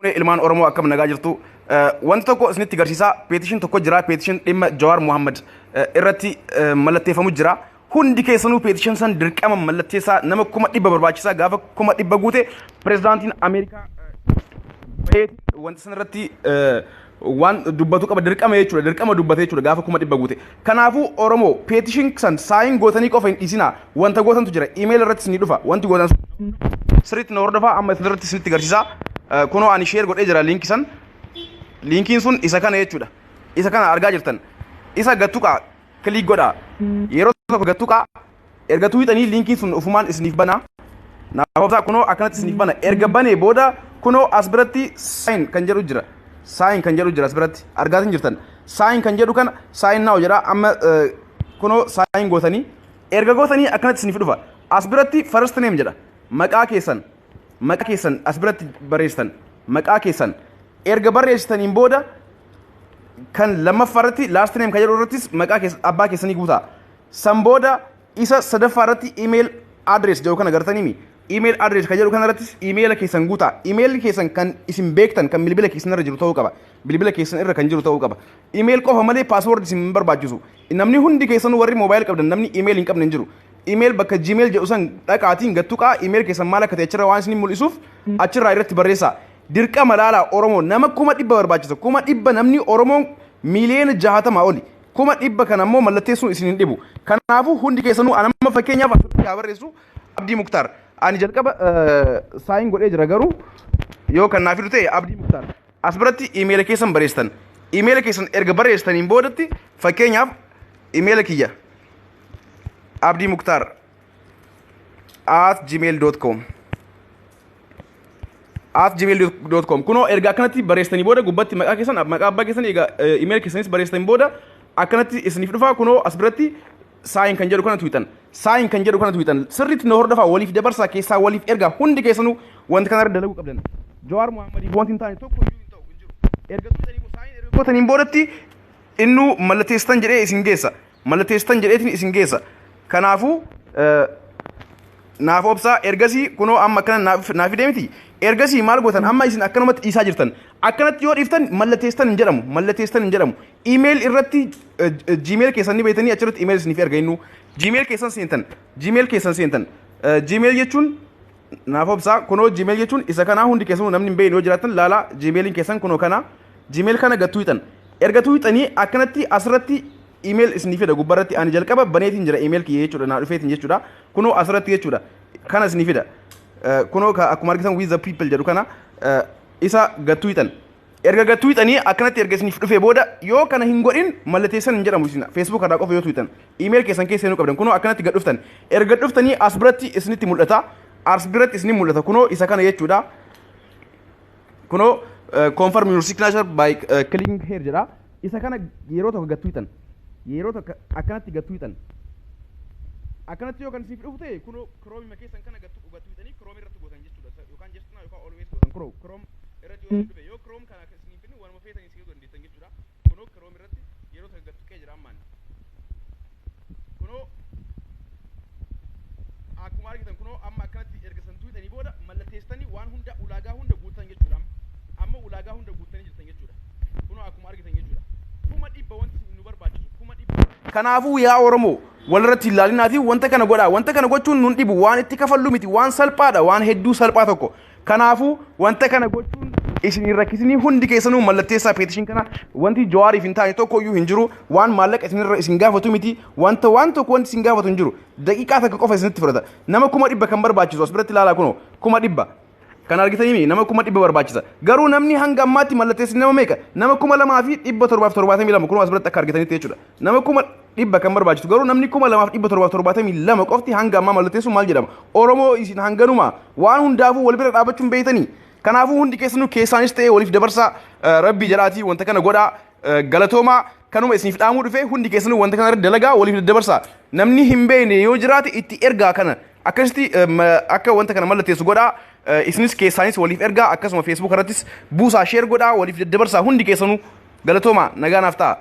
Ilmaan Oromoo, akkam nagaa jirtu? Wanti tokko isinitti agarsiisaa. Petition tokko jira. Petition dhimma Jawaar Muhammad irratti mallatteeffamu jira. Hundi keessanuu petition san dirqama mallatteessaa. Nama 100,000 barbaachisaa. Gaafa 100,000 guute, pirezidaantiin Ameerikaa wanta san irratti waan dubbatu qaba, dirqama jechuudha. Dirqama dubbate jechuudha gaafa 100,000 guute. Kanaafuu Oromoo, petition san sign gootanii qofa hin dhiisinaa. Wanta gootantu jira. Email irratti isinii dhufa. Wanti gootan sirriitti na hordofaa. Amma isinirratti isinitti agarsiisaa. Kunoo ani share godhee jira liinkii san. Liinkiin sun isa kana jechuudha. Isa kana argaa jirtan. Isa gattuqaa, click godhaa. Yeroo tokko gattuqaa. Erga tuuxanii liinkiin sun ufumaan isiniif bana. Naaf kunoo akkanatti isiniif bana. Erga banee booda kunoo as biratti sign kan jedhu jira. Sign kan jedhu jira as biratti. Argaatiin jirtan. Sign kan jedhu kana, sign now jedha. Amma kunoo sign gootanii, erga gootanii akkanatti isiniif dhufa. As biratti first name jedha. Maqaa keessan. Maqaa keessan as biratti barreessitan. Maqaa keessan. Erga barreessitaniin booda kan lammaffaa irratti last name kan jedhu irrattis maqaa abbaa keessanii guutaa. San booda isa sadaffaa irratti email address jedhu kana agartaniimi. Email address kan jedhu kana irrattis emaila keessan guutaa. Emailli keessan kan isin beektan, kan bilbila keessan irra jiru ta'uu qaba. Bilbila keessan irra kan jiru ta'uu qaba. Email qofa malee password isin hin barbaachisu. Namni hundi keessan warri mobile qabdan, namni email hin qabne hin jiru. Email bakka Gmail jedhu san dhaqaatiin gattuqaa. Email keessan maal akka ta'e achirra waan isin mul'isuuf achirraa irratti barreessaa. Dirqama laalaa Oromoo, nama 100,000 barbaachisa. 100,000, namni Oromoon miiliyoona 60 oli. 100,000 kana ammoo mallatteessuun isin hin dhibu. Kanaafuu hundi keessanuu, anamma fakkeenyaaf asirratti haa barreessu, Abdii Muktaar. Ani jalqaba sign godhee jira, garuu yoo kan naaf fidu ta'e Abdii Muktaar. As biratti imeela keessan barreessitan. Imeela keessan erga barreessitaniin boodatti, fakkeenyaaf imeela kiyya abdiimuktaar@gmail.com, @gmail.com. Kunoo erga akkanatti barreessitanii booda gubbatti maqaa keessan, maqaa abbaa keessan, egaa email keessanis barreessitanii booda akkanatti isiniif dhufa. Kunoo as biratti sign kan jedhu kana tuuxan. Sign kan jedhu kana tuuxan. Sirriitti na hordofaa, waliif dabarsaa, keessaa waliif ergaa. Hundi keessanuu wanta kanarra dalaguu qabdan. Jawaar Muhammadiif wanti hin taane tokko iyyuu hin ta'u, hin jiru. Erga tuuxanii, sign erga gootaniin boodatti innuu mallatteessitan jedhee isin geessa. Mallatteessitan jedheetiin isin geessa. Kanaafuu naaf obsaa. Ergasii kunoo amma akkana naaf fidee miti. Ergasii maal gootan? Amma isin akkanumatti dhiisaa jirtan. Akkanatti yoo dhiiftan mallatteessitan hin jedhamu. Mallatteessitan hin jedhamu. Email irratti, Gmail keessan ni beektanii, achirratti email isiniif erga innuu. Gmail keessan seentan. Gmail keessan seentan. Gmail jechuun, naaf obsaa, kunoo Gmail jechuun isa kanaa. Hundi keessanuu namni hin beekne yoo jiraatan laalaa, Gmailiin keessan kunoo kana. Gmail kana gattuu hixan. Erga tuuxanii akkanatti asirratti email isinii fida gubbarratti. Ani jalqaba baneetiin jira email kiyya jechuudha, naa dhufeetiin jechuudha. Kunoo asirratti jechuudha, kana isinii fida. Kunoo akkuma argitan "We the people" jedhu kana isa gattuu hixan. Erga gattuu hixanii akkanatti erga isiniif dhufee booda, yoo kana hin godhin mallatteessan hin jedhamu isin. Facebook irraa qofa yoo tuuxan, email keessan keessa seenuu qabdan. Kunoo akkanatti gad dhuftan. Erga dhuftanii as biratti isinitti mul'ata. As biratti isinii mul'ata, kunoo isa kana jechuudha. Kunoo "Confirm your signature by clicking here" jedha. Isa kana yeroo tokko gattuu hixan. Yeroo tokko akkanatti gattuu hixan. Akkanatti yoo kan siif dhufu ta'e, kunoo Chrome keessan kana gattuu hixanii Chrome irratti gootan jechuudha. Yookaan just now yookaan always gootan. Chrome irratti yoo dhufe, yoo Chrome kana akka isiniif finne, waanuma feetanii isin dandeessan jechuudha. Kunoo Chrome irratti yeroo tokko gattuu qee jira ammaan. Kunoo akkuma argitan, kunoo amma akkanatti erga san tuuxanii booda mallatteessitanii waan hunda, ulaagaa hunda guutan jechuudha. Amma ulaagaa hunda guuttanii jirtan jechuudha. Kunoo akkuma argitan jechuudha. 100,000 wanti nu barbaachisu, 100,000. Kanaafuu yaa Oromoo, walirratti ilaalinaatii wanta kana godhaa. Wanta kana gochuun nun dhibu, waan itti kafallu miti, waan salphaadha, waan hedduu salphaa tokko. Kanaafuu wanta kana gochuun isin hin rakkisinii. Hundi keessanuu mallatteessaa petition kana. Wanti Jawaariif hin taane tokko iyyuu hin jiru. Waan maallaqa isinirra isin gaafatu miti. Wanta waan tokko wanti isin gaafatu hin jiru. Daqiiqaa takka qofa isinitti fudhata. Nama 100,000 kan barbaachisu as biratti ilaalaa. Kunoo 100,000 kan argitanii, nama 100,000 barbaachisa. Garuu namni hanga ammaatti mallatteessi nama meeqa? Nama 2772. Kunoo as biratti akka argitanitti jechuudha. Nama 100,000 kan barbaachisu, garuu namni 2772 qofti hanga ammaa mallatteessu. Maal jedhama? Oromoo, isin hanganuma waan hundaafuu wal bira dhaabachuun beeytanii. Kanaafuu hundi keessanuu keessaanis ta'ee waliif dabarsaa, rabbii jedhaatii wanta kana godhaa. Galatoomaa. Kanuma isiniif dhaamuu dhufe. Hundi keessanuu wanta kana irra dalagaa, waliif daddabarsaa. Namni hin beekne yoo jiraate itti ergaa, kana akkasitti akka wanta kana mallatteessu godhaa. Isinis keessaanis waliif ergaa, akkasuma Facebook irrattis buusaa, share godhaa, waliif daddabarsaa hundi keessanuu. Galatoomaa, nagaa naaf ta'a.